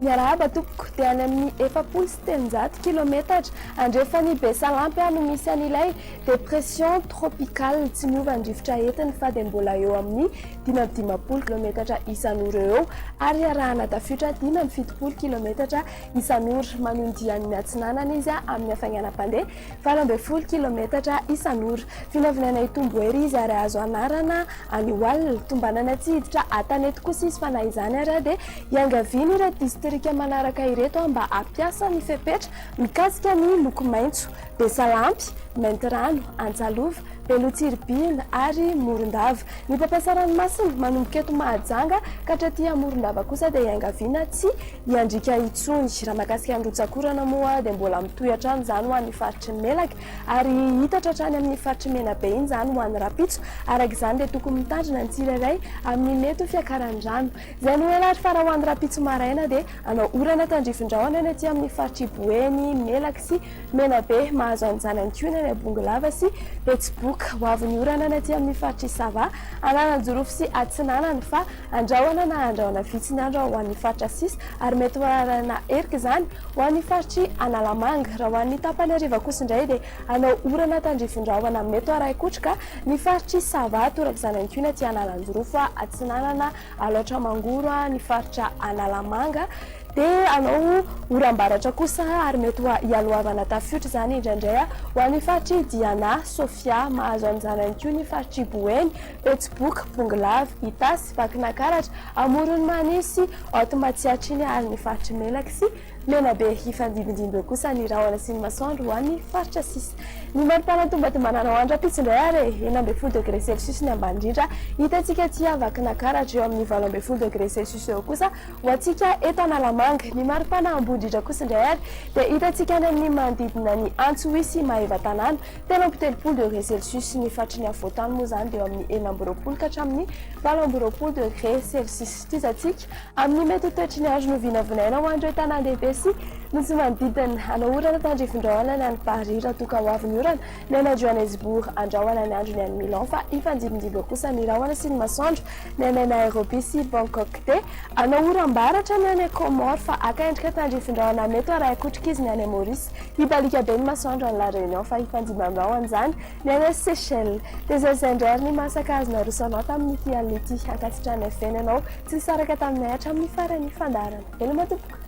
Miarahaba tompoko, dia any amin'ny 340 kilometatra andrefan'i Besalampy no misy an'ilay dépression tropicale. Tsy miova ny rivotra entiny fa dia mbola eo amin'ny 55 kilometatra isan'ora eo eo ary arahana tafiotra 75 kilometatra isan'ora. Manohy ny diany miatsinanana izy amin'ny hafainganam-pandeha 18 kilometatra isan'ora. Vinavinaina hitombo hery izy ary hahazo anarana anio alina. Tombanana tsy hiditra an-tanety kosa izy fa na izany ary dia iangaviana ireto distrika manaraka ireto mba hampiasa ny fepetra mikasika ny loko maitso, Besalampy, Maintirano, Antsalova, Beloha Tsiribihina ary Morondava. Ny mpampiasa ranomasina manomboka eto Mahajanga ka hatraty Morondava kosa dia iangaviana tsy hiandriaka intsony. Raha mahakasika ny rotsak'orana moa dia mbola mitohy hatrany izany ho an'ny faritry ny Melaky ary hihitatra hatrany amin'ny faritry Menabe iny izany ho an'ny rahampitso. Araka izany dia tokony mitandrina ny tsirairay amin'ny mety ho fiakaran'ny rano. Izay no ela ary fa raha ho an'ny rahampitso maraina dia hanao orana tandrifin-drahona ny aty amin'ny faritr'i Boeny, Melaky sy Menabe. Mahazo an'izany ihany koa ny any Bongolava sy Betsiboka. Ho avy ny orana ny aty amin'ny faritr'i Sava, Analanjirofo sy Atsinanana fa andrahona na andrahona vitsy ny andro ho an'ny faritra sisa ary mety ho arahina erika izany ho an'ny faritr'i Analamanga. Raha ho an'ny tapany hariva kosa indray dia hanao orana tandrifin-drahona mety ho arahin-kotroka ny faritr'i Sava, torak'izany ihany koa ny aty Analanjirofo, Atsinanana, Alaotra Mangoro, ny faritra Analamanga. Dia hanao oram-baratra kosa ary mety ho hialohavana tafiotra izany indraindray ho an'ny faritr'i Diana, Sofia, mahazo an'izany ihany koa ny faritr'i Boeny, Betsiboka, Bongolava, Itasy, Vakinankaratra, Amoron'i Mania sy Haute Matsiatra iny ary ny faritr'i Melaky sy Menabe. Hifandimbindimby eo kosa ny rahona sy ny masoandro ho an'ny faritra sisa. Ny maripana tombantombanana ho an'ny rahampitso indray ary e! 16 degré celsius ny ambany indrindra hitantsika aty Vakinankaratra, eo amin'ny 18 degré celsius eo kosa Ho antsika eto Analamanga, ny maripana ambony indrindra kosa indray ary dia hitantsika any amin'ny manodidina ny Antsohihy sy Maevatanàna, 33 degré celsius. Ny faritry ny afovoan-tany moa izany dia eo amin'ny 26 ka hatramin'ny 28 degré celsius. Tohizantsika amin'ny mety ho toetry ny andro novinavinaina ho an'ireo tanàn-dehibe sy nosy manodidina. Hanao orana tandrifin-drahona ny any Paris raha toa ka ho avy ny orana. Ny any Johannesburg, andrahona ny andro ny any Milan fa hifandimbindimby eo kosa ny rahona sy ny masoandro. Ny any Nairobi sy Bangkok dia hanao oram-baratra ny any Comores fa haka endrika tandrifin-drahona mety ho arahin-kotroka izy ny any Maurice. Hibaliaka be ny masoandro any La Réunion fa hifandimby amin'ny rahona izany ny any Seychelles. Dia izay izay indray ary ny masaka azo naroso anao tamin'ity alina ity. Ankasitrahanay feno ianao tsy nisaraka taminay hatramin'ny faran'ny fandaharana. Veloma tompoko.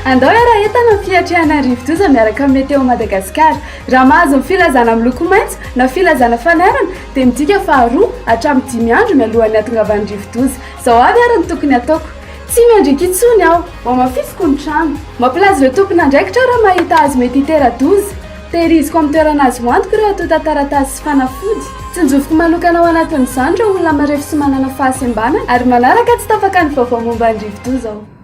Andao hiara-hientana ny fiatrehana ny rivodoza miaraka amin'ny Météo Madagascar. Raha mahazo ny filazana miloko maitso na filazana fanairana dia midika fa roa hatramin'ny dimy andro mialohan'ny hatongavan'ny rivodoza. Izao avy ary ny tokony hataoko. Tsy miandriaka intsony aho. Hohamafisiko ny trano. Mampilaza ireo tompon'andraikitra aho raha mahita hazo mety hitera-doza. Tehiriziko amin'ny toerana azo antoka ireo antontan-taratasy sy fanafody. Tsinjoviko manokana ao anatin'izany ireo olona marefo sy manana fahasembanana ary manaraka tsy tapaka ny vaovao momba ny rivodoza aho.